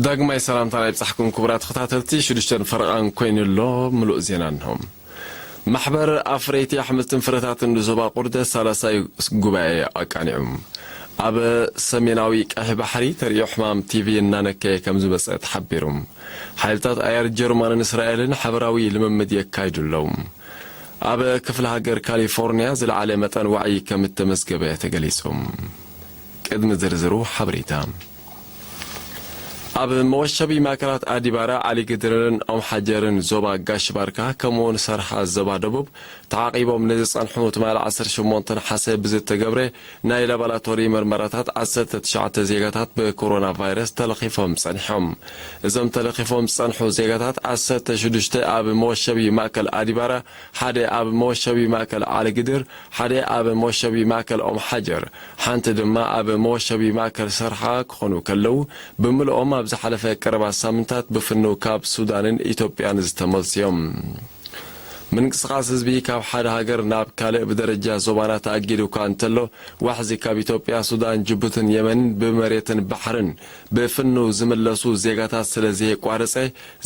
ዳግማይ ሰላምታና ይብጻሕኩም ክቡራት ተኸታተልቲ፣ ሽዱሽተን ፈረቓን ኮይኑ ኣሎ፣ ምሉእ ዜና እንሆ። ማሕበር ኣፍረይቲ ኣሕምልትን ፍረታትን ንዞባ ቁርደት ሳልሳይ ጉባኤ ኣቃኒዑ። ኣብ ሰሜናዊ ቀይሕ ባሕሪ ተርእዮ ሕማም ቲቪ እናነከየ ከም ዝመጸ ተሓቢሩ። ሓይልታት ኣየር ጀርመንን እስራኤልን ሓበራዊ ልምምድ የካይዱ ኣለዉ። ኣብ ክፍለ ሃገር ካሊፎርኒያ ዝለዓለ መጠን ዋዒ ከም እተመዝገበ ተገሊጹ። ቅድሚ ዝርዝሩ ሓበሬታ፣ ኣብ መወሸቢ ማእከላት ኣዲባራ፣ ዓሊ ግድርን ኦም ሓጀርን ዞባ ጋሽ ባርካ፣ ከምኡውን ሰርሓ ዞባ ደቡብ ተዓቂቦም ንዝጸንሑ ትማሊ ዓሰርተ ሸሞንተ ነሓሰ ብዝተገብረ ናይ ላቦራቶሪ መርመራታት ዓሰርተ ትሽዓተ ዜጋታት ብኮሮና ቫይረስ ተለኺፎም ጸኒሖም። እዞም ተለኺፎም ዝጸንሑ ዜጋታት ዓሰርተ ሽዱሽተ ኣብ መወሸቢ ማእከል ኣዲባራ፣ ሓደ ኣብ መወሸቢ ማእከል ዓሊ ግድር፣ ሓደ ኣብ መወሸቢ ማእከል ኦም ሓጀር፣ ሓንቲ ድማ ኣብ መወሸቢ ማእከል ሰርሓ ክኾኑ ከለዉ፣ ብምልኦም ኣብ ዝሓለፈ ቀረባ ሳምንታት ብፍኑው ካብ ሱዳንን ኢትዮጵያን ዝተመልሱ እዮም። ምንቅስቓስ ህዝቢ ካብ ሓደ ሃገር ናብ ካልእ ብደረጃ ዞባና ተኣጊዱ እኳ እንተሎ፣ ዋሕዚ ካብ ኢትዮጵያ፣ ሱዳን፣ ጅቡትን የመንን ብመሬትን ባሕርን ብፍኑው ዝምለሱ ዜጋታት ስለ ዘየቋረጸ፣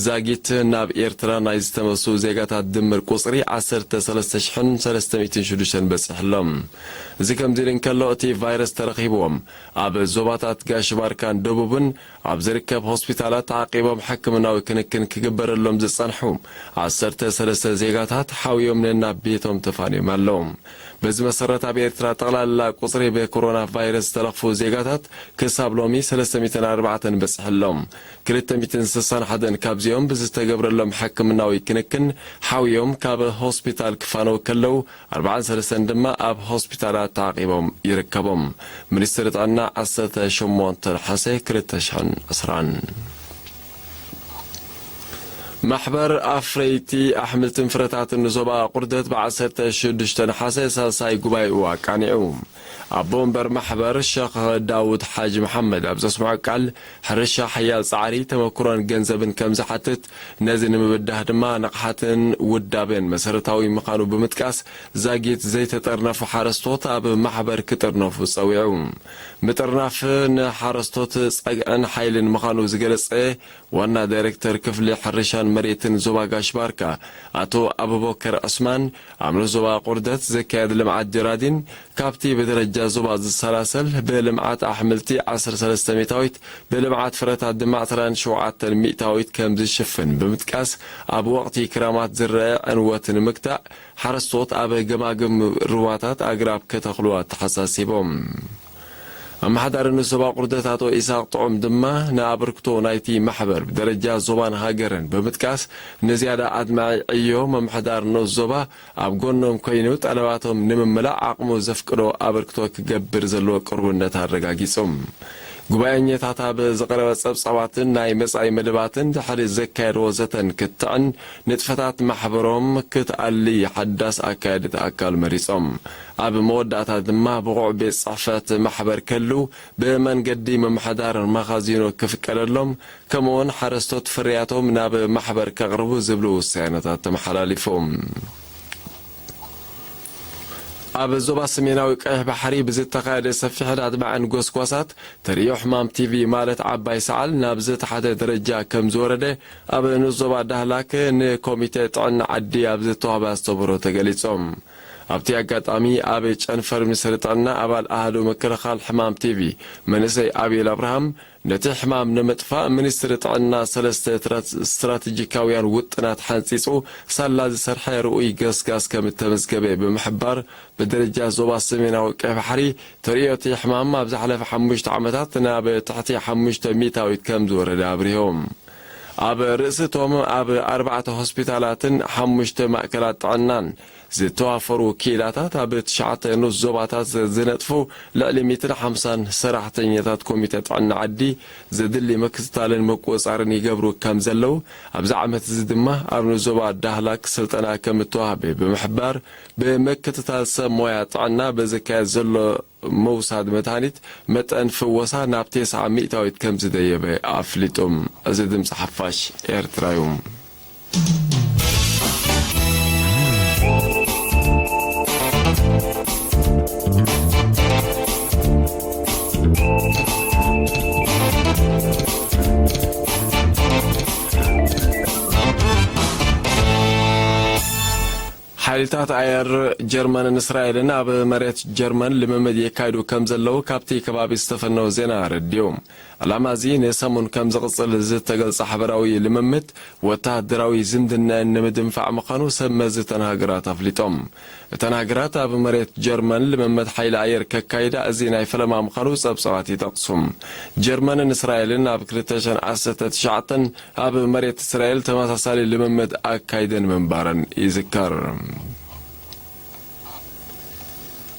ዛጊት ናብ ኤርትራ ናይ ዝተመልሱ ዜጋታት ድምር ቁጽሪ ዓሰርተ ሰለስተ ሽሕን ሰለስተ ሚእትን ሽዱሽተን በጺሑ ኣሎ። እዚ ከምዚ ኢሉ እንከሎ፣ እቲ ቫይረስ ተረኺብዎም ኣብ ዞባታት ጋሽ ባርካን ደቡብን ኣብ ዝርከብ ሆስፒታላት ተዓቂቦም ሕክምናዊ ክንክን ክግበረሎም ዝጸንሑ ዓሰርተ ሰለስተ ዜጋታት ሓውዮም ነናብ ቤቶም ተፋንዮም ኣለዉ። በዚ መሰረት፣ ኣብ ኤርትራ ጠቕላላ ቁጽሪ ብኮሮና ቫይረስ ዝተለኽፉ ዜጋታት ክሳብ ሎሚ ሰለስተ ሚእትን ኣርባዕተን በጺሑ ኣሎ። ክልተ ሚእትን ስሳን ሓደን ካብዚኦም ብዝተገብረሎም ሕክምናዊ ክንክን ሓውዮም ካብ ሆስፒታል ክፋነው ከለዉ፣ ኣርባዓን ሰለስተን ድማ ኣብ ሆስፒታላት ተዓቂቦም ይርከቦም። ሚኒስትሪ ጥዕና፣ ዓሰርተ ሸሞንተ ነሓሰ ክልተ ሽሕን ዕስራን። ማሕበር ኣፍረይቲ ኣሕምልትን ፍረታትን ንዞባ ቁርደት ብ ዓሰርተ ሽዱሽተ ነሓሰ ሳልሳይ ጉባኤኡ ኣቃኒዑ። ኣቦ ወንበር ማሕበር ሸኽ ዳውድ ሓጂ መሓመድ ኣብ ዘስምዖ ቃል፣ ሕርሻ ሓያል ጻዕሪ፣ ተመኩሮን ገንዘብን ከም ዝሓትት፣ ነዚ ንምብዳህ ድማ ንቕሓትን ውዳቤን መሰረታዊ ምዃኑ ብምጥቃስ፣ ዛጊት ዘይተጠርነፉ ሓረስቶት ኣብ ማሕበር ክጥርነፉ ጸዊዑ። ምጥርናፍ ንሓረስቶት ጸግዕን ሓይልን ምዃኑ ዝገለጸ ዋና ዳይሬክተር ክፍሊ ሕርሻን መሬትን ዞባ ጋሽ ባርካ ኣቶ ኣቡበከር ዑስማን፣ ኣብ ንኡስ ዞባ ቁርደት ዝካየድ ልምዓት ጀራዲን ካብቲ ብደረጃ ዞባ ዝሰላሰል ብልምዓት ኣሕምልቲ ዓሰርተ ሰለስተ ሚእታዊት፣ ብልምዓት ፍረታት ድማ ዕስራን ሸውዓተን ሚእታዊት ከም ዝሽፍን ብምጥቃስ፣ ኣብ ወቕቲ ክራማት ዝረአ ዕንወት ንምግታእ፣ ሓረስቶት ኣብ ገማግም ሩባታት ኣግራብ ከተኽሉ ኣተሓሳሲቦም። ኣመሓዳሪ ንኡስ ዞባ ቁርደት ኣቶ ኢሳቕ ጥዑም ድማ፣ ንኣበርክቶ ናይቲ ማሕበር ብደረጃ ዞባን ሃገርን ብምጥቃስ፣ ንዝያዳ ኣድማዒ ዕዮ ምምሕዳር ንኡስ ዞባ ኣብ ጎኖም ኮይኑ፣ ጠለባቶም ንምምላእ ዓቕሙ ዘፍቅዶ ኣበርክቶ ክገብር ዘለዎ ቅርቡነት ኣረጋጊጹ። ጉባኤኛታት ኣብ ዝቐረበ ጸብጻባትን ናይ መጻኢ መደባትን ድሕሪ ዘካየድዎ ዘተን ክትዕን፣ ንጥፈታት ማሕበሮም ክትኣሊ ሓዳስ ኣካያዲት ኣካል መሪጾም። ኣብ መወዳእታ ድማ ብቑዕ ቤት ጽሕፈት ማሕበር ክህሉ፣ ብመንገዲ ምምሕዳር መኻዚኖ ክፍቀደሎም፣ ከምኡውን ሓረስቶት ፍርያቶም ናብ ማሕበር ከቕርቡ ዝብሉ ውሳኔታት ተመሓላሊፉ። ኣብ ዞባ ሰሜናዊ ቀይሕ ባሕሪ ብዝተኻየደ ሰፊሕን ኣድማዕን ጎስጓሳት፣ ተርእዮ ሕማም ቲቪ ማለት ዓባይ ሰዓል ናብ ዝተሓተ ደረጃ ከም ዝወረደ ኣብ ንኡስ ዞባ ዳህላክ ንኮሚተ ጥዕና ዓዲ ኣብ ዝተዋህበ ኣስተምህሮ ተገሊጾም። ኣብቲ ኣጋጣሚ ኣብ ጨንፈር ሚኒስትሪ ጥዕና ኣባል ኣሃዱ ምክልኻል ሕማም ቲቪ መንእሰይ ኣቤል ኣብርሃም፣ ነቲ ሕማም ንምጥፋእ ሚኒስትሪ ጥዕና ሰለስተ ትራ-፣ ስትራቴጂካውያን ውጥናት ሓንጺጹ ሳላ ዝሰርሐ ርኡይ ገስጋስ ከም እተመዝገበ ብምሕባር፣ ብደረጃ ዞባ ሰሜናዊ ቀይሕ ባሕሪ ተርእዮ እቲ ሕማም ኣብ ዝሓለፈ ሓሙሽተ ዓመታት ናብ ትሕቲ ሓሙሽተ ሚእታዊት ከም ዝወረደ ኣብሪሆም። ኣብ ርእሲ እቶም ኣብ ኣርባዕተ ሆስፒታላትን ሓሙሽተ ማእከላት ጥዕናን ዝተዋፈሩ ክኢላታት፣ ኣብ ትሽዓተ ንኡስ ዞባታት ዝነጥፉ ልዕሊ ሚእትን ሓምሳን ሰራሕተኛታት ኮሚተ ጥዕና ዓዲ ዘድሊ ምክትታልን ምቁጽጻርን ይገብሩ ከም ዘለዉ፣ ኣብዚ ዓመት እዚ ድማ ኣብ ንኡስ ዞባ ዳህላክ ስልጠና ከም እተዋህበ ብምሕባር፣ ብምክትታል ሰብ ሞያ ጥዕና ብዝካየድ ዘሎ ምውሳድ መድሃኒት መጠን ፍወሳ ናብ ተስዓ ሚእታዊት ከም ዝደየበ ኣፍሊጡ። እዚ ድምጺ ሓፋሽ ኤርትራ እዩ። ሓይልታት ኣየር ጀርመንን እስራኤልን ኣብ መሬት ጀርመን ልምምድ የካይዱ ከም ዘለዉ ካብቲ ከባቢ ዝተፈነወ ዜና ኣረዲኡ። ዕላማ እዚ ንሰሙን ከም ዝቕጽል ዝተገልጸ ሓበራዊ ልምምድ፣ ወተሃደራዊ ዝምድናን ንምድንፋዕ ምዃኑ ሰብ መዚ እተን ሃገራት ኣፍሊጦም። እተን ሃገራት ኣብ መሬት ጀርመን ልምምድ ሓይሊ ኣየር ከካይዳ፣ እዚ ናይ ፈለማ ምዃኑ ጸብጻባት ይጠቕሱ። ጀርመንን እስራኤልን ኣብ ክልተ ሽሕን ዓሰርተ ትሽዓተን ኣብ መሬት እስራኤል ተመሳሳሊ ልምምድ ኣካይደን ምንባረን ይዝከር።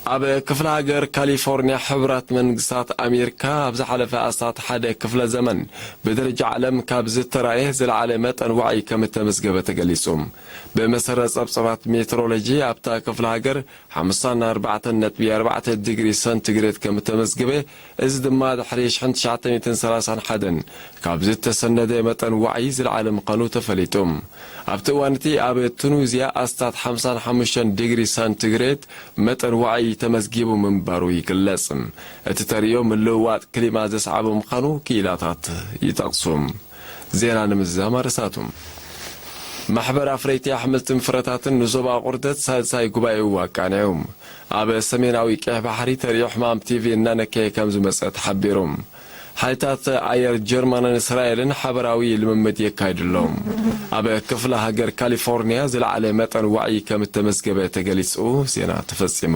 ኣብ ክፍለ ሃገር ካሊፎርኒያ፣ ሕቡራት መንግስታት ኣሜሪካ ኣብ ዝሓለፈ ኣስታት ሓደ ክፍለ ዘመን ብደረጃ ዓለም ካብ ዝተራእየ ዝለዓለ መጠን ዋዒ ከም እተመዝገበ ተገሊጹ። ብመሰረት ጸብጻባት ሜትሮሎጂ፣ ኣብታ ክፍለ ሃገር ሓምሳን ኣርባዕተን ነጥቢ ኣርባዕተ ዲግሪ ሰንቲግሬድ ከም እተመዝገበ፣ እዚ ድማ ድሕሪ ሽሕን ትሽዓተ ሚእትን ሰላሳን ሓደን ካብ ዝተሰነደ መጠን ዋዒ ዝለዓለ ምዃኑ ተፈሊጡ። ኣብቲ እዋን እቲ ኣብ ቱኒዝያ ኣስታት ሓምሳን ሓሙሽተን ዲግሪ ሰንቲግሬድ መጠን ዋዒ ተመዝጊቡ ምንባሩ ይግለጽ። እቲ ተርእዮ ምልውዋጥ ክሊማ ዘስዓቦ ምዃኑ ክኢላታት ይጠቕሱ። ዜና ንምዝዛም ኣርእስታቱ። ማሕበር ኣፍረይቲ ኣሕምልትን ፍረታትን ንዞባ ቁርደት ሳልሳይ ጉባኤኡ ኣቃኒዑ። ኣብ ሰሜናዊ ቀይሕ ባሕሪ ተርእዮ ሕማም ቲቪ እናነከየ ከም ዝመጸ ተሓቢሩ። ሓይልታት ኣየር ጀርመንን እስራኤልን ሓበራዊ ልምምድ የካይዱ ኣለዉ። ኣብ ክፍለ ሃገር ካሊፎርኒያ ዝለዓለ መጠን ዋዒ ከም እተመዝገበ ተገሊጹ። ዜና ተፈጺሙ።